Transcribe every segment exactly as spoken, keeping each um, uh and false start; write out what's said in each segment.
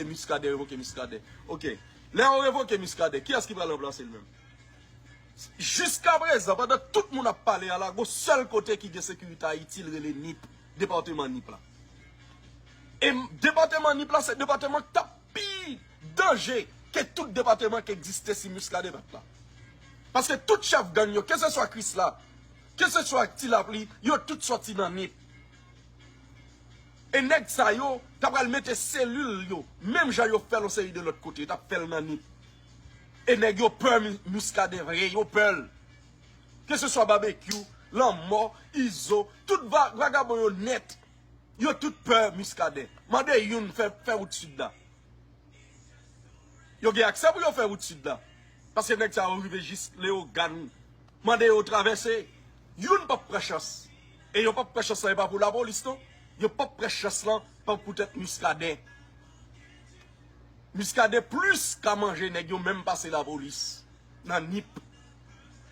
Muscadin, revoke Muscadin. Ok. Lè yo revoke Muscadin, kiyès ki pral ranplase l menm? Jiskaprezan, pandan tout moun ap pale a la, gon sèl kote ki gen sekirite Ayiti, l rele Nip, depatman Nip la. E depatman Nip la, se depatman k t ap pi danje ke tout depatman ki egziste si Muscadin pa t la. Paske tout chèf gang yo, keseswa Krisla, keseswa Ti Lapli, yo tout sòti nan Nip. E nèg sa yo ta pral mete selil yo, menm jan yo fè l yon seri de lòt kote, yo t ap fè l nan Nip. E nèg yo pè Muscadin vre, yo pè l. Keseswa Babekyou, Lanmò, Izo, tout vagabon yo nèt, yo tout pè Muscadin. Mande youn fè, fè wout sid la. Yo gen aksè pou yo fè wout sid la. Paske nèg sa yo rive jis Leyogàn. Mande yo travèse. Youn p ap pran chans. E yo p ap pran chans lan, e pa pou lapolis non. Yo p ap pran chans lan pa poutèt Muscadin. Muscadin plis ka manje nèg yo menm pase lapolis nan Nip.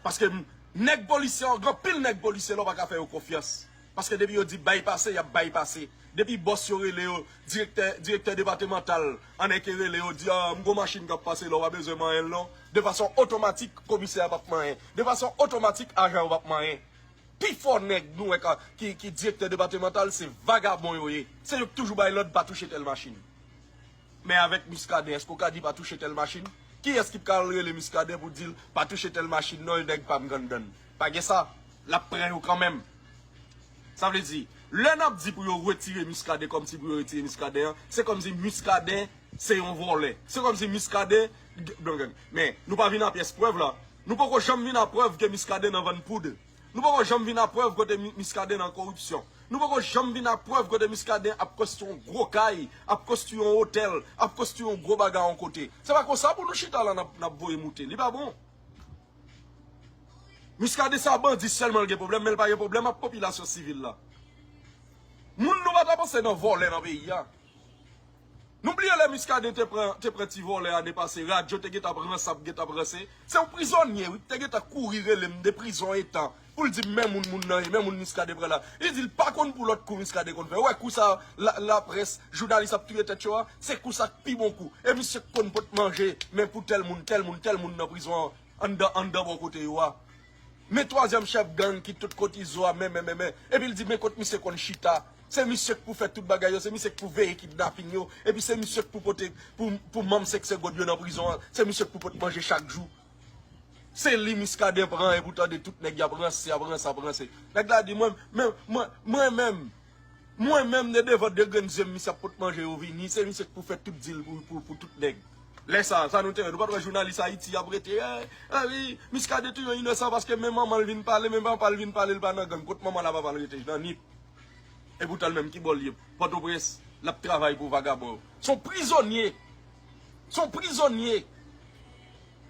Paske nèg polisye yo, gen anpil nèg polisye la, w pa ka fè yo konfyans. Paske depi yo di bay pase, y ap bay pase. Depi bòs yo rele yo, direktè, direktè depatmantal, ann eke rele yo, di, ah, m gon machin k ap pase la, w pa bezwen manyen l non. De fason otomatik, komisè a p ap manyen. De fason otomatik, ajan yo p ap manyen. Pifò nèg nou wè ka, ki, ki direktè depatmantal, se vagabon yo ye. Se yo k toujou bay lòd pa touche tèl machin. Men avèk Muscadin, èske w ka di pa touche tèl machin? Kiyès ki pral rele Muscadin pou di l pa touche tèl machin non, e nèg pa m ganndan? Pa gen sa. L ap pran yo kanmenm. Sa vle di, lè n ap di pou yo retire Muscadin, kòmsi pou yo retire Muscadin an, se kòmsi Muscadin se yon vòlè. Se kòmsi Muscadin, men nou pa vin a pyès prèv la. Nou poko janm vin a prèv ke Muscadin nan vann poud. Nou poko janm vin a prèv kote Muscadin nan koripsyon. Nou poko janm vin a prèv kote Muscadin ap konstwi yon gwo kay, ap konstwi yon otèl, ap konstwi yon gwo bagay yon kote. Se pa konsa pou nou chita la n ap, n ap voye moute. Li pa bon. Muscadin se a bandi sèlman l gen pwoblèm, men l pa gen pwoblèm ak popilasyon sivil la. Moun nou pa ta panse nan vòlè nan peyi a. Nou bliye lè Muscadin te pran, te pran ti vòlè ane pase, radyo te gentan ap ranse, ap gentan ap ranse. Se yon prizonye, wi, ki te gentan kouri rele m de prizon etan, pou l di m men moun moun nan ye, men moun Muscadin pran la. Li di l pa konn pou lòt kou Muscadin konn fè. Ou wè kou sa, la, laprès, jounalis ap touye tèt yo a, se kou sa k pi bon kou. E misye k konn pot manje, men pou tèl moun, tèl moun, tèl moun nan prizon an, anndan, anndan bò kote yo a. Men twazyèm chèf gang ki tout kot Izo a, men, men, men, men. Epi l di, men kot misye konn chita. Se misye k pou fè tout bagay yo, se misye k pou veye kidnapin yo. Epi se misye k pou pote, pou, pou manm senk segond yo nan prizon an. Se misye k pou pot manje chak jou. Se li Muscadin pran, epi w tande tout nèg y ap ranse, ap ranse, ap ranse. Nèg la di, mwen, men, mwen, mwen menm, Mwen menm, de devan de grenn zye m, misye ap pot manje yo vini, se misye k pou fè tout dil pou, pou, pou tout nèg. Lè sa, sa nou te wè, nou pa t wè jounalis Ayiti ap rete, eh, eh wi, Muscadin touye yon inosan paske men manman l vin pale, men papa l vin pale, l pa nan gang. Kot manman l ak papa l rete? Nan Nip. E poutan l menm ki bò l ye? Pòtoprens, l ap travay pou vagabon yo. Se yon prizonye. Se yon prizonye.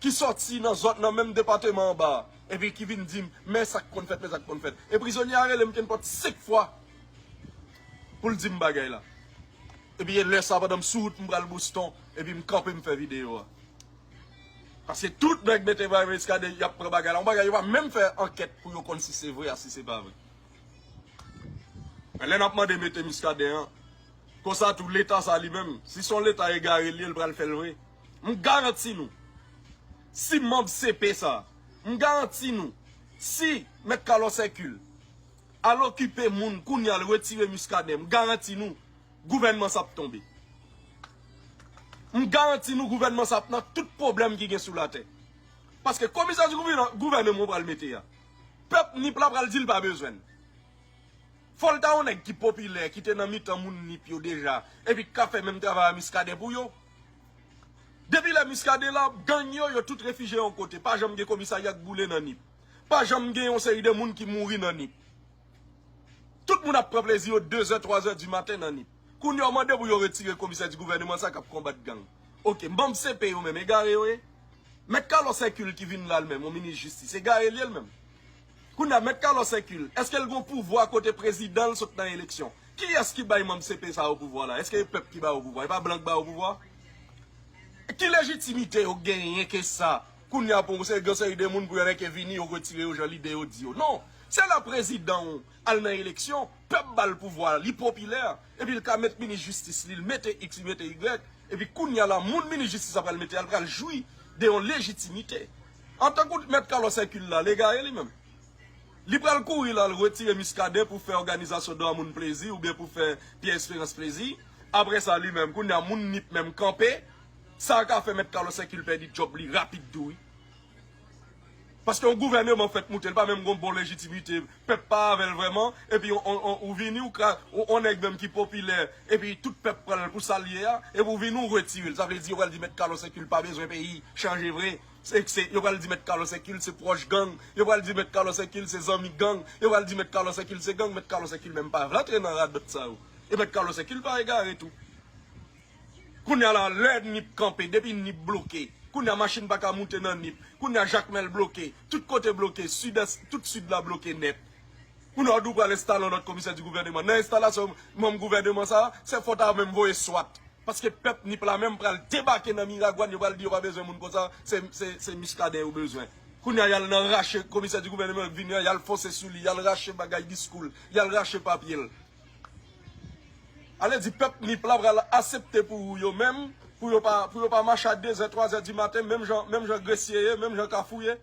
Ki sòti nan zòn, nan menm depatman anba a, epi ki vin di m, men sa k konn fèt, men sa k konn fèt. E prizonye a rele m kenpòt senk fwa pou l di m bagay la. Epi e lè sa, pandan m sou wout, m pral Boston, epi m kanpe, m fè videyo a. Paske tout nèg mete bay Muscadin, y ap pran bagay la. Yon bagay yo pa menm fè ankèt pou yo konn si se vre a, si se pa vre. Men lè n ap mande mete Muscadin an, konsa tou, Leta sa li menm, si se yon Leta egare li ye, l pral fè l vre. M garanti nou, si manm C P sa, m garanti nou, si Mèt Carlos Hercule al okipe moun kounye a, l retire Muscadin, m garanti nou, gouvènman sa ap tonbe. M garanti nou, gouvènman sa ap nan tout pwoblèm ki gen sou latè. Paske komisè di gouvènman pral mete a, pèp Nip la pral di l pa bezwen l. Fò l ta yon nèg ki popilè, ki te nan mitan moun Nip yo deja, epi k ka fè menm travay a Muscadin pou yo. Depi lè Muscadin la, gang yo, yo tout refijye yon kote. Pa janm gen komisarya k boule nan Nip. Pa janm gen yon seri de moun ki mouri nan Nip. Tout moun ap pran plezi yo de zè, twa zè di maten nan Nip. Kounye a, w mande pou yo retire komisè di gouvènman sa k ap konbat gang. Oke, manm C P yo menm, egare yo ye? Mèt Carlos Hercule ki vin la l menm, yon minis jistis, egare l ye l menm? Kounye a, Mèt Carlos Hercule, èske l gen yon pouvwa kote prezidan l sot nan eleksyon? Kiyès ki bay manm C P sa yo pouvwa la? Èske e pèp ki ba yo pouvwa? E pa blan k ba yo pouvwa? Ki lejitimite yo genyen ke sa? Kounye a pou se gen seri de moun pou yo anke vini, yo retire yo jan lide yo di yo. Non, se lè prezidan w al nan eleksyon, pèp ba l pouvwa, li popilè, epi l ka met minis jistis li, l mete X, li mete Y, epi kounye a la, moun minis jistis la pral mete a, l pral jwi de yon lejitimite. Antankou mèt Carlos Hercule la, l egare li menm. Li pral kouri la, l retire Muscadin pou fè òganizasyon dwa moun plezi oubyen pou fè Pierre Espérance plezi. Apre sa, li menm, kounye a moun Nip menm kanpe, sa ka fè mèt Carlos Hercule pèdi djòb li rapid tou, wi. Paske yon gouvèneman fèk moute, li pa menm gon bon lejitimite, pèp pa avè l vrèman, epi on, on, on, ou vini, ou ka, on, on nèg menm ki popilè, epi tout pèp pran l pou sa l ye a, epi ou vini, ou retire l. Sa vle di, yo pral di mèt Carlos Hercule pa bezwen peyi, chanje vre. Se, se, yo pral di mèt Carlos Hercule se pwòch gang, yo pral di mèt Carlos Hercule se zanmi gang, yo pral di mèt Carlos Hercule se gang, mèt Carlos Hercule menm pa vle antre nan radòt sa yo. E mèt Carlos Hercule pa egare tou. Kounye a la, lè Nip kanpe, depi Nip bloke. Kounye a, machin pa ka moute nan Nip. Kounye a, Jakmèl bloke. Tout kote bloke. Sid, tout sid la bloke nèt. Kounye a, w di w pral enstale yon lòt komisè di gouvèneman. Nan enstalasyon manm gouvèneman sa a, se fò ta menm voye swat. Paske pèp Nip la menm pral debake nan Miragwàn, yo pral di yo pa bezwen moun konsa, se, se, se Muscadin yo bezwen. Kounye a, y al nan rache komisè di gouvèneman vini an, y al fonse sou li, y al rache bagay diskou l, y al rache papye l. Ale di pèp Nip la pral asepte pou yo menm, pou yo pa, pou yo pa mache a de zè, twa zè di maten, menm jan, menm jan Gresye ye, menm jan Kafou ye.